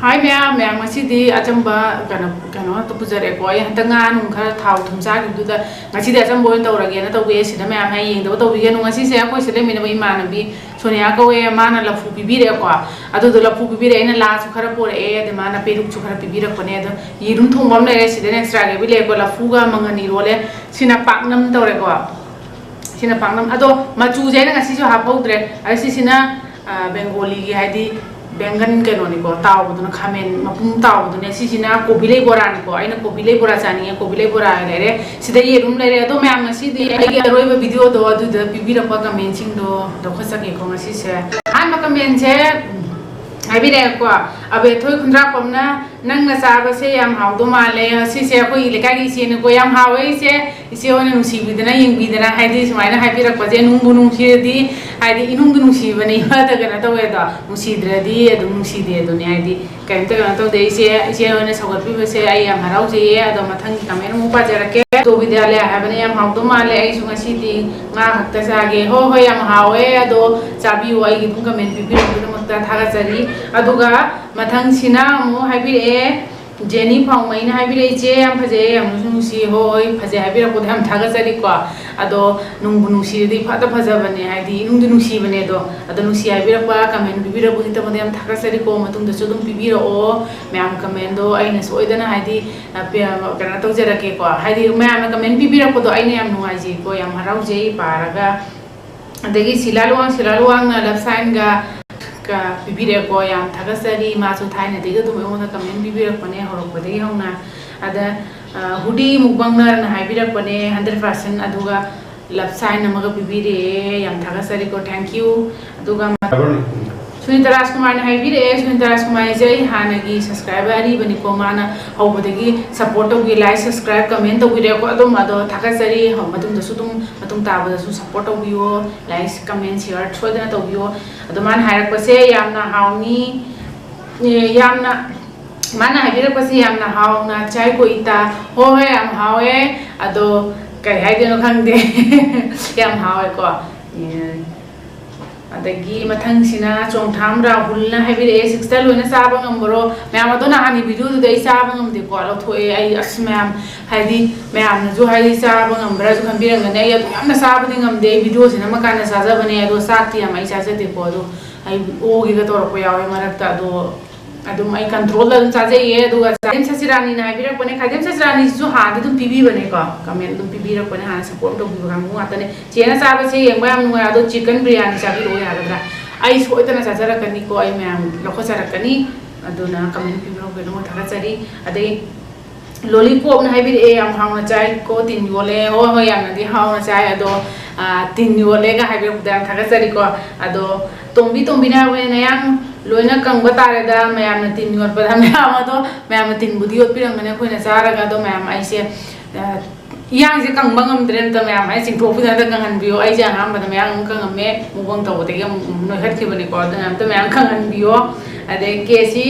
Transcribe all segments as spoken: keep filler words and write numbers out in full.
ꯍꯥꯏ ꯃꯌꯥꯝ, ꯃꯌꯥꯝ ꯉꯁꯤꯗꯤ ꯑꯆꯝꯕ ꯀꯩꯅꯣ, ꯀꯩꯅꯣ ꯉꯥꯛꯇ ꯄꯨꯖꯔꯛꯑꯦꯀꯣ꯫ ꯑꯩ ꯍꯟꯗꯛ ꯉꯥ ꯅꯨꯡ ꯈꯔ ꯊꯥꯎ ꯊꯨꯝ ꯆꯥꯈꯤꯕꯗꯨꯗ ꯉꯁꯤꯗꯤ ꯑꯆꯝꯕ ꯑꯣꯏꯅ ꯇꯧꯔꯒꯦꯅ ꯇꯧꯕꯤꯌꯦ꯫ ꯁꯤꯗ ꯃꯌꯥꯝ ꯍꯌꯦꯡ ꯌꯦꯡꯗꯕ ꯇꯧꯕꯤꯒꯅꯨ꯫ ꯉꯁꯤꯁꯦ ꯑꯩꯈꯣꯏ ꯁꯤꯗ ꯂꯩꯃꯤꯟꯅꯕ ꯏꯃꯥꯟꯅꯕꯤ ꯁꯣꯅꯤꯌꯥ ꯀꯧꯋꯦ, ꯃꯥꯅ ꯂꯐꯨ ꯄꯤꯕꯤꯔꯛꯑꯦꯀꯣ꯫ ꯑꯗꯨꯗꯣ ꯂꯐꯨ ꯄꯤꯕꯤꯔꯛꯑꯦ, ꯑꯩꯅ ꯂꯥꯁꯨ ꯈꯔ ꯄꯣꯔꯛꯑꯦ, ꯑꯗꯩ ꯃꯥꯅ ꯄꯦꯔꯨꯛꯁꯨ ꯈꯔ ꯄꯤꯕꯤꯔꯛꯄꯅꯦ꯫ ꯑꯗꯣ ꯌꯦꯔꯨꯝ ꯊꯣꯡꯕ ꯑꯃ ꯂꯩꯔꯦ, ꯁꯤꯗꯅ extra gravy ꯂꯩꯔꯦꯀꯣ, ꯂꯐꯨꯒ ꯃꯪꯒꯟ ꯏꯔꯣꯜꯂꯦ꯫ ꯁꯤꯅ ꯄꯥꯛꯅꯝ ꯇꯧꯔꯦꯀꯣ꯫ ꯁꯤꯅ ꯄꯥꯛꯅꯝ꯫ ꯑꯗꯣ ꯃꯆꯨꯁꯦ ꯑꯩꯅ ꯉꯁꯤꯁꯨ ꯍꯥꯞꯍꯧꯗ꯭ꯔꯦ꯫ ꯑꯗ ꯁꯤꯁꯤꯅ, ꯑ, ꯕꯦꯡꯒꯣꯂꯤꯒꯤ, ꯍꯥꯏꯗꯤ ꯕꯦꯡꯒꯟ ꯀꯩꯅꯣꯅꯤꯀꯣ, ꯇꯥꯎꯕꯗꯨꯅ, ꯈꯥꯃꯦꯟ ꯃꯄꯨꯝ ꯇꯥꯎꯕꯗꯨꯅꯦ꯫ ꯁꯤꯁꯤꯅ ꯀꯣꯕꯤ ꯂꯩ ꯕꯣꯔꯥꯅꯤꯀꯣ꯫ ꯑꯩꯅ ꯀꯣꯕꯤ ꯂꯩ ꯕꯣꯔꯥ ꯆꯥꯅꯤꯡꯉꯦ, ꯀꯣꯕꯤ ꯂꯩ ꯕꯣꯔꯥ ꯂꯩꯔꯦ꯫ ꯁꯤꯗ ꯌꯦꯔꯨꯝ ꯂꯩꯔꯦ꯫ ꯑꯗꯣ ꯃꯌꯥꯝ, ꯉꯁꯤꯗꯤ ꯑꯩꯒꯤ ꯑꯔꯣꯏꯕ videoꯗꯣ ꯑꯗꯨꯗ ꯄꯤꯕꯤꯔꯛꯄ commentꯁꯤꯡꯗꯣ ꯂꯧꯈꯠꯆꯒꯦꯀꯣ ꯉꯁꯤꯁꯦ꯫ ꯑꯍꯥꯟꯕ commentꯁꯦ ꯍꯥꯏꯕꯤꯔꯛꯑꯦꯀꯣ, ꯑꯕꯦꯊꯣꯏ ꯈꯨꯟꯗ꯭ꯔꯥꯛꯄꯝꯅ, "ꯅꯪꯅ ꯆꯥꯕꯁꯦ ꯌꯥꯝ ꯍꯥꯎꯗꯧ ꯃꯥꯜꯂꯦ"꯫ ꯁꯤꯁꯦ ꯑꯩꯈꯣꯏꯒꯤ ꯂꯩꯀꯥꯏꯒꯤ ꯏꯆꯦꯅꯤꯀꯣ꯫ "ꯌꯥꯝ ꯍꯥꯎꯋꯦ ꯏꯆꯦ, ꯏꯆꯦ ꯍꯣꯏꯅ ꯅꯨꯡꯁꯤꯕꯤꯗꯅ ꯌꯦꯡꯕꯤꯗꯅ", ꯍꯥꯏꯗꯤ ꯁꯨꯃꯥꯏꯅ ꯍꯥꯏꯕꯤꯔꯛꯄꯁꯦ ꯅꯨꯡꯕꯨ ꯅꯨꯡꯁꯤꯔꯗꯤ, ꯍꯥꯏꯗꯤ ꯏꯅꯨꯡꯗ ꯅꯨꯡꯁꯤꯕꯅꯦ, ꯏꯃꯥꯗ ꯀꯩꯅꯣ ꯇꯧꯋꯦ, ꯑꯗꯣ ꯅꯨꯡꯁꯤꯗ꯭ꯔꯗꯤ ꯑꯗꯨꯝ ꯅꯨꯡꯁꯤꯗꯦ ꯑꯗꯨꯅꯦ꯫ ꯍꯥꯏꯗꯤ ꯀꯩꯝꯇ ꯀꯩꯅꯣ ꯇꯧꯗꯦ꯫ ꯏꯆꯦ, ꯏꯆꯦ ꯍꯣꯏꯅ ꯁꯧꯒꯠꯄꯤꯕꯁꯦ ꯑꯩ ꯌꯥꯝ ꯍꯔꯥꯎꯖꯩꯌꯦ꯫ ꯑꯗꯣ ꯃꯊꯪꯒꯤ comment ꯑꯃꯨꯛ ꯄꯥꯖꯔꯛꯀꯦ꯫ "ꯇꯣ ꯕꯤꯗ꯭ꯌꯥꯂꯌꯥ ꯍꯥꯏꯕꯅ ꯌꯥꯝ ꯍꯥꯎꯗꯧ ꯃꯥꯜꯂꯦ, ꯑꯩꯁꯨ ꯉꯁꯤꯗꯤ ꯉꯥ ꯈꯛꯇ ꯆꯥꯒꯦ"꯫ ꯍꯣꯏ ꯍꯣꯏ, ꯌꯥꯝ ꯍꯥꯎꯋꯦ꯫ ꯑꯗꯣ ꯆꯥꯕꯤꯌꯨ, ꯑꯩꯒꯤ ꯑꯗꯨꯝ comment ꯄꯤꯕꯤꯔꯛꯄꯒꯤꯗꯃꯛꯇ ꯊꯥꯒꯠꯆꯔꯤ꯫ ꯑꯗꯨꯒ ꯃꯊꯪꯁꯤꯅ ꯑꯃꯨꯛ ꯍꯥꯏꯕꯤꯔꯛꯑꯦ, ꯖꯦꯅꯤ ꯐꯥꯎꯃꯩꯅ ꯍꯥꯏꯕꯤꯔꯛꯏ, "ꯏꯆꯦ ꯌꯥꯝ ꯐꯖꯩꯌꯦ, ꯌꯥꯝꯅꯁꯨ ꯅꯨꯡꯁꯤ"꯫ ꯍꯣꯏ, ꯐꯖꯩ ꯍꯥꯏꯕꯤꯔꯛꯄꯗꯣ ꯌꯥꯝ ꯊꯥꯒꯠꯆꯔꯤꯀꯣ꯫ ꯑꯗꯣ ꯅꯨꯡꯕꯨ ꯅꯨꯡꯁꯤꯔꯗꯤ ꯐꯗ ꯐꯖꯕꯅꯦ, ꯍꯥꯏꯗꯤ ꯏꯅꯨꯡꯗꯤ ꯅꯨꯡꯁꯤꯕꯅꯦ꯫ ꯑꯗꯣ, ꯑꯗꯣ ꯅꯨꯡꯁꯤ ꯍꯥꯏꯕꯤꯔꯛꯄ, comment ꯄꯤꯕꯤꯔꯛꯄꯒꯤꯗꯃꯛꯇ ꯌꯥꯝ ꯊꯥꯒꯠꯆꯔꯤꯀꯣ꯫ ꯃꯇꯨꯡꯗꯁꯨ ꯑꯗꯨꯝ ꯄꯤꯕꯤꯔꯛꯑꯣ ꯃꯌꯥꯝ commentꯗꯣ, ꯑꯩꯅ ꯁꯣꯏꯗꯅ, ꯍꯥꯏꯗꯤ, ꯑ, ꯄꯤ-, ꯑ, ꯀꯩꯅꯣ ꯇꯧꯖꯔꯛꯀꯦꯀꯣ꯫ ꯍꯥꯏꯗꯤ ꯃꯌꯥꯝꯅ comment ꯄꯤꯕꯤꯔꯛꯄꯗꯣ ꯑꯩꯅ ꯌꯥꯝ ꯅꯨꯡꯉꯥꯏꯖꯩꯀꯣ, ꯌꯥꯝ ꯍꯔꯥꯎꯖꯩ ꯄꯥꯔꯒ꯫ ꯑꯗꯒꯤ ꯁꯤꯂꯥ ꯂꯨꯋꯥꯡ, ꯁꯤꯂꯥ ꯂꯨꯋꯥꯡꯅ love signꯒ ꯀ-, ꯄꯤꯕꯤꯔꯛꯑꯦꯀꯣ, ꯌꯥꯝ ꯊꯥꯒꯠꯆꯔꯤ꯫ ꯃꯥꯁꯨ ꯊꯥꯏꯅꯗꯒꯤ ꯑꯗꯨꯝ ꯑꯩꯉꯣꯟꯗ comment ꯄꯤꯕꯤꯔꯛꯄꯅꯦ, ꯍꯧꯔꯛꯄꯗꯒꯤ ꯍꯧꯅ꯫ ꯑꯗ, ꯑ, ꯍꯨꯗꯤ ꯃꯨꯛꯕꯥꯡꯅꯔꯅ ꯍꯥꯏꯕꯤꯔꯛꯄꯅꯦ, hundred percent꯫ ꯑꯗꯨꯒ love sign ꯑꯃꯒ ꯄꯤꯕꯤꯔꯛꯑꯦ, ꯌꯥꯝ ꯊꯥꯒꯠꯆꯔꯤꯀꯣ, thank you꯫ ꯑꯗꯨꯒ ꯁꯨꯅꯤꯇꯥ ꯔꯥꯖꯀꯨꯃꯥꯔꯅ ꯍꯥꯏꯕꯤꯔꯛꯑꯦ, ꯁꯨꯅꯤꯇꯥ ꯔꯥꯖꯀꯨꯃꯥꯔꯁꯦ ꯑꯩ ꯍꯥꯟꯅꯒꯤ subscriber ꯑꯔꯤꯕꯅꯤꯀꯣ, ꯃꯥꯅ ꯍꯧꯕꯗꯒꯤ support ꯇꯧꯕꯤ, like, subscribe, comment ꯇꯧꯕꯤꯔꯛꯑꯦꯀꯣ, ꯑꯗꯨꯝ ꯑꯗꯣ ꯊꯥꯒꯠꯆꯔꯤ꯫ ꯍꯧ-, ꯃꯇꯨꯡꯗꯁꯨ ꯑꯗꯨꯝ, ꯃꯇꯨꯡ ꯇꯥꯕꯗꯁꯨ support ꯇꯧꯕꯤꯌꯣ, like, comment, share ꯁꯣꯏꯗꯅ ꯇꯧꯕꯤꯌꯣ꯫ ꯑꯗꯣ ꯃꯥꯅ ꯍꯥꯏꯔꯛꯄꯁꯦ ꯌꯥꯝꯅ ꯍꯥꯎꯅꯤ, ꯑꯦ, ꯌꯥꯝꯅ, ꯃꯥꯅ ꯍꯥꯏꯕꯤꯔꯛꯄꯁꯦ ꯌꯥꯝꯅ ꯍꯥꯎꯅ ꯆꯥꯏꯀꯣ ꯏꯇꯥ꯫ ꯍꯣꯏ ꯍꯣꯏ, ꯌꯥꯝ ꯍꯥꯎꯋꯦ꯫ ꯑꯗꯣ ꯀꯩ ꯍꯥꯏꯗꯣꯏꯅꯣ ꯈꯪꯗꯦ꯫ ꯌꯥꯝ ꯍꯥꯎꯋꯦꯀꯣ꯫ ꯑꯦ, ꯑꯗꯒꯤ ꯃꯊꯪꯁꯤꯅ ꯆꯣꯡꯊꯥꯝ ꯔꯥꯍꯨꯜꯅ ꯍꯥꯏꯕꯤꯔꯛꯑꯦ, "ꯁꯤꯁꯇꯔ, ꯂꯣꯏꯅ ꯆꯥꯕ ꯉꯝꯕꯔꯣ?" ꯃꯌꯥꯝ, ꯑꯗꯣ ꯅꯍꯥꯟꯒꯤ ꯚꯤꯗꯤꯑꯣꯗꯨꯗ ꯑꯩ ꯆꯥꯕ ꯉꯝꯗꯦꯀꯣ, ꯂꯧꯊꯣꯛꯑꯦ ꯑꯩ꯫ ꯑꯁ ꯃꯌꯥꯝ, ꯍꯥꯏꯗꯤ ꯃꯌꯥꯝꯅꯁꯨ ꯍꯥꯏꯗꯤ ꯆꯥꯕ ꯉꯝꯕ꯭ꯔꯥꯁꯨ ꯈꯟꯕꯤꯔꯝꯒꯅꯤ꯫ ꯑꯩ ꯑꯗꯨ ꯌꯥꯝꯅ ꯆꯥꯕꯗꯤ ꯉꯝꯗꯦ, ꯑꯩ ꯚꯤꯗꯤꯑꯣꯁꯤꯅ ꯑꯃ ꯀꯥꯟꯗ ꯆꯥꯖꯕꯅꯦ, ꯑꯗꯣ ꯆꯥꯛꯇꯤ ꯌꯥꯝ ꯑꯩ ꯆꯥꯖꯗꯦꯀꯣ꯫ ꯑꯗꯣ ꯑꯩ ꯑꯣꯒꯦꯒ ꯇꯧꯔꯛꯄ ꯌꯥꯎꯋꯦ ꯃꯔꯛꯇ꯫ ꯑꯗꯣ ꯑꯗꯨꯝ ꯑꯩ ꯀꯟꯇ꯭ꯔꯣꯜꯗ ꯑꯗꯨꯝ ꯆꯥꯖꯩꯌꯦ꯫ ꯑꯗꯨꯒ ꯈꯥꯗꯤꯝ ꯁꯆꯤꯔꯥꯅꯤꯅ ꯍꯥꯏꯕꯤꯔꯛꯄꯅꯦ, ꯈꯥꯗꯤꯝ ꯁꯆꯤꯔꯥꯅꯤꯁꯤꯁꯨ ꯍꯥꯟꯅꯗꯤ ꯑꯗꯨꯝ ꯄꯤꯕꯤꯕꯅꯦꯀꯣ, ꯀꯃꯦꯟ ꯑꯗꯨꯝ ꯄꯤꯕꯤꯔꯛꯄꯅꯦ, ꯍꯥꯟꯅ ꯁꯞꯄꯣꯔꯠ ꯇꯧꯕꯤꯕ ꯀꯥꯡꯕꯨ ꯉꯥꯛꯇꯅꯦ꯫ "ꯆꯦꯅ ꯆꯥꯕꯁꯦ ꯌꯦꯡꯕ ꯌꯥꯝ ꯅꯨꯡꯉꯥꯏ, ꯑꯗꯣ ꯆꯤꯛꯀꯟ ꯕꯤꯔꯌꯥꯅꯤ ꯆꯥꯕꯤꯔꯛꯑꯣ ꯌꯥꯒꯗ꯭ꯔꯥ?" ꯑꯩ ꯁꯣꯏꯗꯅ ꯆꯥꯖꯔꯛꯀꯅꯤꯀꯣ, ꯑꯩ ꯃꯌꯥꯝ ꯂꯧꯈꯠꯆꯔꯛꯀꯅꯤ꯫ ꯑꯗꯨꯅ ꯀꯃꯦꯟ ꯄꯤꯕꯤꯔꯛꯄꯒꯤꯗꯃꯛ ꯊꯥꯒꯠꯆꯔꯤ꯫ ꯑꯗꯩ ꯂꯣꯂꯤꯄꯣꯞꯅ ꯍꯥꯏꯕꯤꯔꯛꯑꯦ, "ꯌꯥꯝ ꯍꯥꯎꯅ ꯆꯥꯏꯀꯣ, ꯇꯤꯟ ꯌꯣꯜꯂꯦ"꯫ ꯍꯣꯏ ꯍꯣꯏ, ꯌꯥꯝꯅꯗꯤ ꯍꯥꯎꯅ ꯆꯥꯏ, ꯑꯗꯣ ꯑꯥ, ꯇꯤꯟ ꯌꯣꯜꯂꯦꯒ ꯍꯥꯏꯕꯤꯔꯛꯄꯗ ꯌꯥꯝ ꯊꯥꯒꯠꯆꯔꯤꯀꯣ꯫ ꯑꯗꯣ ꯇꯣꯝꯕꯤ ꯇꯣꯝꯕꯤꯅ ꯍꯥꯏꯕꯅꯦ, "ꯅꯌꯥꯡ ꯂꯣꯏꯅ ꯀꯪꯕ ꯇꯥꯔꯦꯗ, ꯃꯌꯥꯝꯅ ꯇꯤꯟ ꯌꯣꯠꯄꯗ ꯃꯌꯥꯝ ꯑꯗꯣ", ꯃꯌꯥꯝꯅ ꯇꯤꯟꯕꯨꯗꯤ ꯌꯣꯠꯄꯤꯔꯝꯒꯅꯤ ꯑꯩꯈꯣꯏꯅ ꯆꯥꯔꯒ꯫ ꯑꯗꯣ ꯃꯌꯥꯝ, ꯑꯩꯁꯦ ꯑꯥ, ꯏꯌꯥꯡꯁꯦ ꯀꯪꯕ ꯉꯝꯗ꯭ꯔꯦ, ꯑꯝꯇ ꯃꯌꯥꯝ ꯑꯩ ꯆꯤꯡꯊꯣꯛꯄꯤꯗꯅ ꯑꯝꯇ ꯀꯪꯍꯟꯕꯤꯌꯣ꯫ ꯑꯩꯁꯦ ꯑꯍꯥꯟꯕꯗ ꯃꯌꯥꯡ ꯑꯃ ꯀꯪꯉꯝꯃꯦ, ꯃꯨꯛꯕꯥꯡ ꯇꯧꯕꯗꯒꯤ ꯑꯃꯨꯛ ꯅꯣꯏꯈꯠꯈꯤꯕꯅꯤꯀꯣ꯫ ꯑꯗꯨꯅ ꯑꯝꯇ ꯃꯌꯥꯝ ꯀꯪꯍꯟꯕꯤꯌꯣ꯫ ꯑꯗꯩ ꯀꯦ ꯁꯤ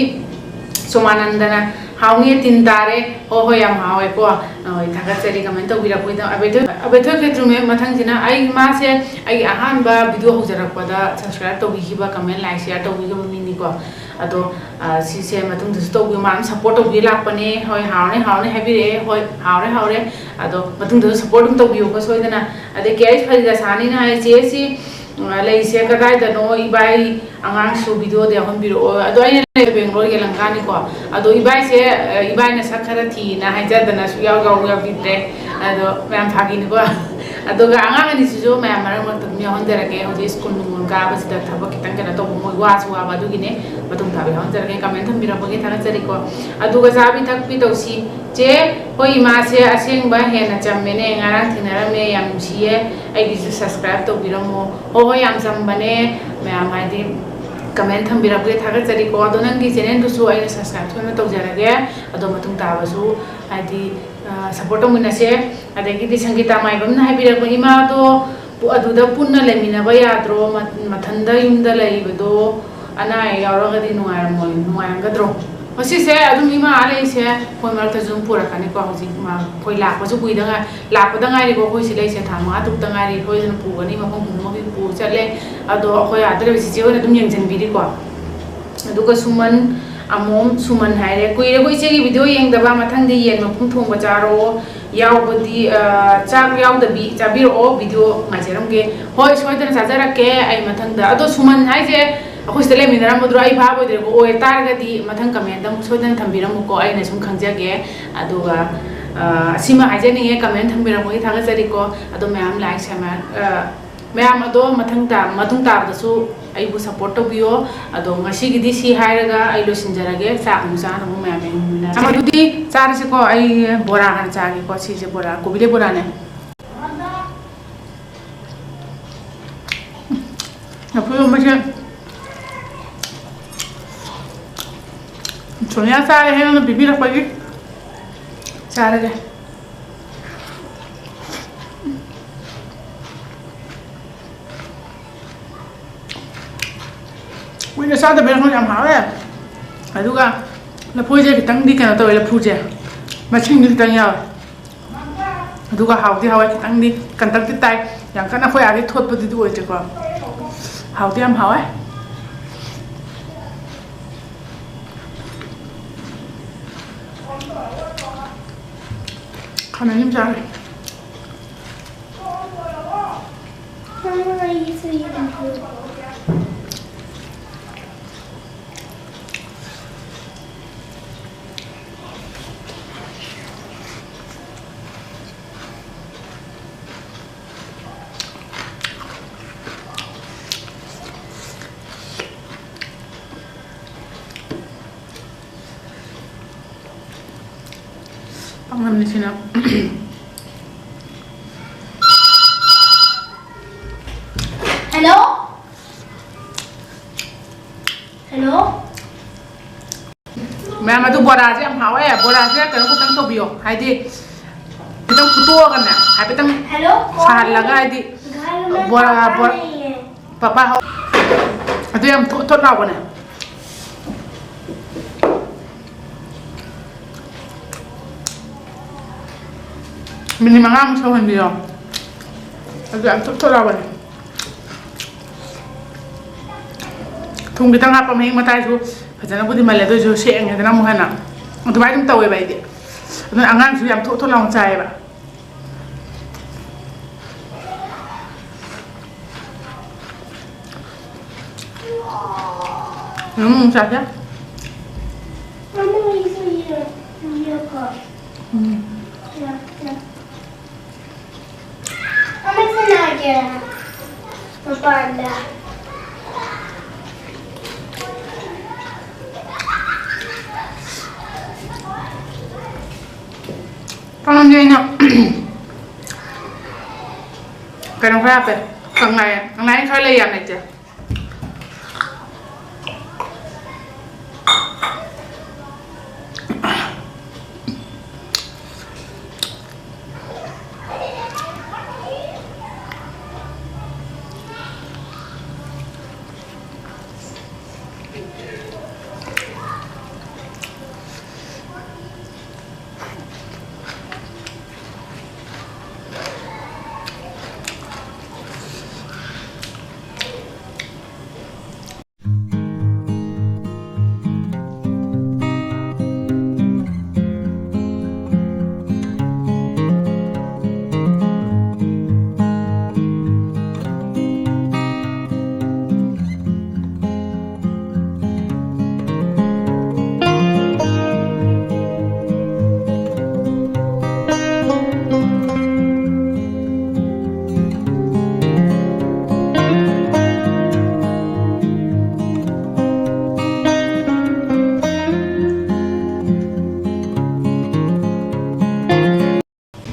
ꯁꯣꯃꯥꯅꯟꯗꯅ, "ꯍꯥꯎꯅꯤ, ꯇꯤꯟ ꯇꯥꯔꯦ"꯫ ꯍꯣꯏ ꯍꯣꯏ, ꯌꯥꯝ ꯍꯥꯎꯋꯦꯀꯣ꯫ ꯍꯣꯏ, ꯊꯥꯒꯠꯆꯔꯤ ꯀꯃꯦꯟ ꯇꯧꯕꯤꯔꯛꯄꯒꯤꯗꯃꯛ꯫ ꯑꯕꯦꯊꯣꯏ, ꯑꯕꯦꯊꯣꯏ ꯈꯦꯇ꯭ꯔꯤꯃꯌꯨꯝ ꯃꯊꯪꯁꯤꯅ, ꯑꯩ ꯃꯥꯁꯦ ꯑꯩꯒꯤ ꯑꯍꯥꯟꯕ ꯚꯤꯗꯤꯑꯣ ꯍꯧꯖꯔꯛꯄꯗ ꯁꯕꯁꯀ꯭ꯔꯥꯏꯕ ꯇꯧꯕꯤꯈꯤꯕ, ꯀꯃꯦꯟ, ꯂꯥꯏꯛ, ꯁꯤꯌꯥꯔ ꯇꯧꯕꯤꯈꯤꯕ ꯃꯤꯅꯤꯀꯣ꯫ ꯑꯗꯣ ꯑꯥ, ꯁꯤꯁꯦ ꯃꯇꯨꯡꯗꯁꯨ ꯇꯧꯕꯤꯌꯨ꯫ ꯃꯥꯅ ꯁꯞꯄꯣꯔꯠ ꯇꯧꯕꯤꯌꯨ ꯂꯥꯛꯄꯅꯦ꯫ ꯍꯣꯏ, ꯍꯥꯎꯔꯦ, ꯍꯥꯎꯔꯦ ꯍꯥꯏꯕꯤꯔꯛꯑꯦ꯫ ꯍꯣꯏ, ꯍꯥꯎꯔꯦ, ꯍꯥꯎꯔꯦ꯫ ꯑꯗꯣ ꯃꯇꯨꯡꯗꯁꯨ ꯁꯞꯄꯣꯔꯠ ꯑꯗꯨꯝ ꯇꯧꯕꯤꯌꯨꯀꯣ ꯁꯣꯏꯗꯅ꯫ ꯑꯗꯩ ꯀꯦ ꯑꯩꯆ ꯐꯔꯤꯗꯥ ꯁꯥꯅꯤꯅ ꯍꯥꯏ, "ꯆꯦ, ꯁꯤ, ꯑꯥ, ꯂꯩꯁꯦ ꯀꯗꯥꯏꯗꯅꯣ? ꯏꯕꯥꯏ ꯑꯉꯥꯡꯁꯨ ꯚꯤꯗꯤꯑꯣꯗ ꯌꯥꯎꯍꯟꯕꯤꯔꯛꯑꯣ"꯫ ꯑꯗꯣ ꯑꯩꯅ ꯂꯩ ꯕꯦꯡꯒ꯭ꯂꯣꯔ ꯌꯦꯂꯪꯀꯥꯅꯤꯀꯣ꯫ ꯑꯗꯣ ꯏꯕꯥꯏꯁꯦ, ꯑꯥ, ꯏꯕꯥꯏꯅ ꯁꯛ ꯈꯔ ꯊꯤꯅ ꯍꯥꯏꯖꯗꯅ ꯁꯨꯡꯌꯥꯎ ꯌꯥꯎ ꯌꯥꯎꯕꯤꯗ꯭ꯔꯦ꯫ ꯑꯗꯣ ꯃꯌꯥꯝ ꯐꯥꯒꯤꯅꯤꯀꯣ꯫ ꯑꯗꯨꯒ ꯑꯉꯥꯡ ꯑꯅꯤꯁꯤꯁꯨ ꯃꯌꯥꯝ ꯃꯔꯛ ꯃꯔꯛꯇ ꯑꯗꯨꯝ ꯌꯥꯎꯍꯟꯖꯔꯛꯀꯦ꯫ ꯍꯧꯖꯤꯛ ꯁ꯭ꯀꯨꯜ ꯅꯨꯡꯒꯨꯜ ꯀꯥꯕꯁꯤꯗ ꯊꯕꯛ ꯈꯤꯇꯪ ꯀꯩꯅꯣ ꯇꯧꯕ, ꯃꯣꯏ ꯋꯥꯁꯨ ꯋꯥꯕ, ꯑꯗꯨꯒꯤꯅꯦ꯫ ꯃꯇꯨꯡ ꯇꯥꯕ ꯌꯥꯎꯍꯟꯖꯔꯛꯀꯦ꯫ ꯀꯃꯦꯟ ꯊꯝꯕꯤꯔꯛꯄꯒꯤ ꯊꯥꯒꯠꯆꯔꯤꯀꯣ꯫ ꯑꯗꯨꯒ ꯆꯥꯕꯤ ꯊꯛꯄꯤ ꯇꯧꯁꯤ꯫ "ꯆꯦ, ꯍꯣꯏ, ꯏꯃꯥꯁꯦ ꯑꯁꯦꯡꯕ ꯍꯦꯟꯅ ꯆꯝꯃꯦꯅꯦ, ꯉꯔꯥꯡ ꯊꯦꯡꯅꯔꯝꯃꯦ, ꯌꯥꯝ ꯅꯨꯡꯁꯤꯌꯦ, ꯑꯩꯒꯤꯁꯨ ꯁꯕꯁꯀ꯭ꯔꯥꯏꯕ ꯇꯧꯕꯤꯔꯝꯃꯣ"꯫ ꯍꯣꯏ ꯍꯣꯏ, ꯌꯥꯝ ꯆꯝꯕꯅꯦ꯫ ꯃꯌꯥꯝ ꯍꯥꯏꯗꯤ ꯀꯃꯦꯟ ꯊꯝꯕꯤꯔꯛꯄꯒꯤ ꯊꯥꯒꯠꯆꯔꯤꯀꯣ꯫ ꯑꯗꯣ ꯅꯪꯒꯤ ꯆꯦꯅꯦꯜꯗꯨꯁꯨ ꯑꯩꯅ ꯁꯕꯁꯀ꯭ꯔꯥꯏꯕ ꯁꯣꯏꯗꯅ ꯇꯧꯖꯔꯒꯦ꯫ ꯑꯗꯣ ꯃꯇꯨꯡ ꯇꯥꯕꯁꯨ ꯍꯥꯏꯗꯤ, ꯑ, ꯁꯞꯄꯣꯔꯠ ꯇꯧꯃꯤꯟꯅꯁꯦ꯫ ꯑꯗꯒꯤꯗꯤ ꯁꯪꯒꯤꯇꯥ ꯃꯥꯏꯕꯝꯅ ꯍꯥꯏꯕꯤꯔꯛꯄ, "ꯏꯃꯥꯗꯣ ꯄꯨ-, ꯑꯗꯨꯗ ꯄꯨꯟꯅ ꯂꯩꯃꯤꯟꯅꯕ ꯌꯥꯗ꯭ꯔꯣ? ꯃ-, ꯃꯊꯟꯗ ꯌꯨꯝꯗ ꯂꯩꯕꯗꯣ ꯑꯅꯥ ꯑꯌꯦꯛ ꯌꯥꯎꯔꯒꯗꯤ ꯅꯨꯡꯉꯥꯏꯔꯝꯃꯣꯏ, ꯅꯨꯡꯉꯥꯏꯔꯝꯒꯗ꯭ꯔꯣ?" ꯉꯁꯤꯁꯦ ꯑꯗꯨꯝ ꯏꯃꯥ ꯂꯩꯁꯦ ꯑꯩꯈꯣꯏ ꯃꯔꯛꯇꯁꯨ ꯑꯗꯨꯝ ꯄꯨꯔꯛꯀꯅꯤꯀꯣ꯫ ꯍꯧꯖꯤꯛ ꯃꯥ ꯑꯩꯈꯣꯏ ꯂꯥꯛꯄꯁꯨ ꯀꯨꯏꯗ ꯉꯥꯏ-, ꯂꯥꯛꯄꯗ ꯉꯥꯏꯔꯤꯀꯣ꯫ ꯑꯩꯈꯣꯏ ꯁꯤ ꯂꯩꯁꯦ ꯊꯥ ꯃꯉꯥ ꯇꯔꯨꯛꯇ ꯉꯥꯏꯔꯤ꯫ ꯁꯣꯏꯗꯅ ꯄꯨꯒꯅꯤ, ꯃꯐꯝ ꯈꯨꯗꯤꯡꯃꯛꯀꯤ ꯄꯨ ꯆꯠꯂꯦ꯫ ꯑꯗꯣ ꯑꯩꯈꯣꯏ ꯑꯥꯗ ꯂꯩꯕ ꯆꯤꯆꯦ ꯍꯣꯏꯅ ꯑꯗꯨꯝ ꯌꯦꯡꯁꯤꯟꯕꯤꯔꯤꯀꯣ꯫ ꯑꯗꯨꯒ ꯁꯨꯃꯟ, ꯑꯃꯣꯝ ꯁꯨꯃꯟ ꯍꯥꯏꯔꯦ, "ꯀꯨꯏꯔꯦꯀꯣ ꯏꯆꯦꯒꯤ ꯚꯤꯗꯤꯑꯣ ꯌꯦꯡꯗꯕ, ꯃꯊꯪꯗꯤ ꯌꯦꯟ ꯃꯈꯣꯡ ꯊꯣꯡꯕ ꯆꯥꯔꯣ, ꯌꯥꯎꯕꯗꯤ, ꯑ, ꯆꯥꯛ ꯌꯥꯎꯗꯕꯤ ꯆꯥꯕꯤꯔꯛꯑꯣ, ꯚꯤꯗꯤꯑꯣ ꯉꯥꯏꯖꯔꯝꯒꯦ꯫" ꯍꯣꯏ, ꯁꯣꯏꯗꯅ ꯆꯥꯖꯔꯛꯀꯦ ꯑꯩ ꯃꯊꯪꯗ꯫ ꯑꯗꯣ ꯁꯨꯃꯟ ꯍꯥꯏꯁꯦ ꯑꯩꯈꯣꯏ ꯁꯤꯗ ꯂꯩꯃꯤꯟꯅꯔꯝꯕꯗꯨꯔꯣ? ꯑꯩ ꯚꯥꯞ ꯑꯣꯏꯗ꯭ꯔꯦꯀꯣ꯫ ꯑꯣꯏ ꯇꯥꯔꯒꯗꯤ ꯃꯊꯪ ꯀꯃꯦꯟꯗ ꯑꯃꯨꯛ ꯁꯣꯏꯗꯅ ꯊꯝꯕꯤꯔꯝꯃꯨꯀꯣ, ꯑꯩꯅ ꯁꯨꯝ ꯈꯪꯖꯒꯦ꯫ ꯑꯗꯨꯒ, ꯑ, ꯁꯤꯃ ꯍꯥꯏꯖꯅꯤꯡꯉꯦ, ꯀꯃꯦꯟ ꯊꯝꯕꯤꯔꯝꯕꯒꯤ ꯊꯥꯒꯠꯆꯔꯤꯀꯣ꯫ ꯑꯗꯣ ꯃꯌꯥꯝ ꯂꯥꯏꯛ, ꯁꯃꯥꯏ-, ꯑ, ꯃꯌꯥꯝ ꯑꯗꯣ ꯃꯊꯪ ꯇꯥ-, ꯃꯇꯨꯡ ꯇꯥꯕꯗꯁꯨ ꯑꯩꯕꯨ ꯁꯞꯄꯣꯔꯠ ꯇꯧꯕꯤꯌꯣ꯫ ꯑꯗꯣ ꯉꯁꯤꯒꯤꯗꯤ ꯁꯤ ꯍꯥꯏꯔꯒ ꯑꯩ ꯂꯣꯏꯁꯤꯟꯖꯔꯒꯦ꯫ ꯆꯥꯛ ꯑꯃꯨꯛ ꯆꯥꯅꯕ ꯃꯌꯥꯝ ꯌꯦꯡꯃꯤꯟꯅꯔꯁꯤ꯫ ꯑꯗꯨꯗꯤ ꯆꯥꯔꯁꯤꯀꯣ꯫ ꯑꯩ ꯕꯣꯔꯥ ꯍꯥꯟꯅ ꯆꯥꯒꯦꯀꯣ꯫ ꯁꯤꯁꯦ ꯕꯣꯔꯥ, ꯀꯣꯕꯤꯂꯩ ꯕꯣꯔꯥꯅꯦ꯫ ꯂꯐꯨ ꯏꯔꯣꯝꯕꯁꯦ ꯁꯣꯅꯤꯌꯥ ꯆꯥꯔꯦ ꯍꯦ, ꯅꯪꯅ ꯄꯤꯕꯤꯔꯛꯄꯒꯤ꯫ ꯆꯥꯔꯒꯦ꯫ ꯀꯨꯏꯅ ꯆꯥꯗꯕꯩꯔ ꯈꯪꯗꯦ, ꯌꯥꯝ ꯍꯥꯎꯋꯦ꯫ ꯑꯗꯨꯒ ꯂꯐꯣꯏꯁꯦ ꯈꯤꯇꯪꯗꯤ ꯀꯩꯅꯣ ꯇꯧꯋꯦ, ꯂꯐꯨꯁꯦ ꯃꯁꯤꯡꯗꯤ ꯈꯤꯇꯪ ꯌꯥꯎꯋꯦ꯫ ꯑꯗꯨꯒ ꯍꯥꯎꯗꯤ ꯍꯥꯎꯋꯦ, ꯈꯤꯇꯪꯗꯤ ꯀꯟꯇꯛꯇꯤ ꯇꯥꯏ꯫ ꯌꯥꯝ ꯀꯟꯅ ꯑꯩꯈꯣꯏ ꯑꯥꯒꯤ ꯊꯣꯠꯄꯗꯨꯗꯤ ꯑꯣꯏꯗ꯭ꯔꯦꯀꯣ꯫ ꯍꯥꯎꯗꯤ ꯌꯥꯝ ꯍꯥꯎꯋꯦ꯫ ꯈꯥꯃꯦꯟ ꯑꯃ ꯆꯥꯔꯦ꯫ ꯄꯥꯛꯅꯝꯅꯤꯁꯤꯅ꯫ Hello? Hello? ꯃꯌꯥꯝ, ꯑꯗꯨ ꯕꯣꯔꯥꯁꯦ ꯌꯥꯝ ꯍꯥꯎꯋꯦ꯫ ꯕꯣꯔꯥꯁꯦ ꯀꯩꯅꯣ ꯈꯛꯇꯪ ꯇꯧꯕꯤꯌꯣ, ꯍꯥꯏꯗꯤ ꯈꯤꯇꯪ ꯐꯨꯠꯇꯣꯛꯑꯒꯅꯦ, ꯍꯥꯏꯐꯦꯠꯇꯪ ꯁꯥꯍꯜꯂꯒ, ꯍꯥꯏꯗꯤ ꯕꯣꯔꯥ, ꯕꯣꯔꯥ, ꯄꯄꯥ ꯍꯧ-, ꯑꯗꯨ ꯌꯥꯝ ꯊꯣꯠ ꯊꯣꯠ ꯂꯥꯎꯕꯅꯦ꯫ ꯃꯤꯅꯤꯠ ꯃꯉꯥꯃꯨꯛ ꯁꯧꯍꯟꯕꯤꯌꯣ꯫ ꯑꯗꯨ ꯌꯥꯝ ꯊꯣꯠ ꯊꯣꯠ ꯂꯥꯎꯕꯅꯦ꯫ ꯊꯨꯝ ꯈꯤꯇꯪ ꯍꯥꯞꯄ, ꯃꯍꯤꯛ ꯃꯇꯥꯏꯁꯨ ꯐꯖꯅꯕꯨꯗꯤ ꯃꯜꯂꯦ, ꯑꯗꯨ ꯑꯣꯏꯔꯁꯨ ꯁꯦꯡꯉꯦꯗꯅ ꯑꯃꯨꯛ ꯍꯦꯟꯅ꯫ ꯑꯗꯨꯃꯥꯏꯅ ꯑꯗꯨꯝ ꯇꯧꯋꯦꯕ ꯑꯩꯗꯤ꯫ ꯑꯗꯨꯅ ꯑꯉꯥꯡꯁꯨ ꯌꯥꯝ ꯊꯣꯠ ꯊꯣꯠ ꯂꯥꯎꯅ ꯆꯥꯏꯌꯦꯕ꯫ ꯎꯝ, ꯆꯥꯁꯦ꯫ ꯃꯃꯥ, ꯑꯩꯁꯨ ꯌꯦ-, ꯌꯦꯛꯀꯣ꯫ ꯎꯝ꯫ ꯌꯦꯛ-, ꯌꯦꯛ꯫ ꯃꯃꯥ, ꯁꯥꯟꯅꯒꯦ꯫ ꯃꯄꯥꯟꯗ꯫ ꯀꯥꯡꯉꯧꯁꯦ ꯑꯩꯅ ꯀꯩꯅꯣ ꯈꯔ ꯍꯥꯞꯄꯦ꯫ ꯀꯪꯂꯥꯌꯦꯟ꯫ ꯀꯪꯂꯥꯌꯦꯟ ꯈꯔ ꯂꯩ, ꯌꯥꯝ ꯂꯩꯇꯦ꯫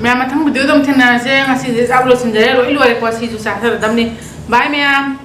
ꯃꯌꯥꯝ, ꯃꯊꯪ video ꯑꯗꯨꯝ ꯊꯦꯡꯅꯔꯁꯦ꯫ ꯉꯁꯤꯗꯤ ꯆꯥꯕ ꯂꯣꯏꯁꯤꯟꯖꯔꯦ, ꯂꯣꯏ ꯂꯣꯏꯔꯦꯀꯣ꯫ ꯁꯤꯁꯨ ꯆꯥꯊꯔꯗꯕꯅꯤ꯫ Bye ꯃꯌꯥꯝ꯫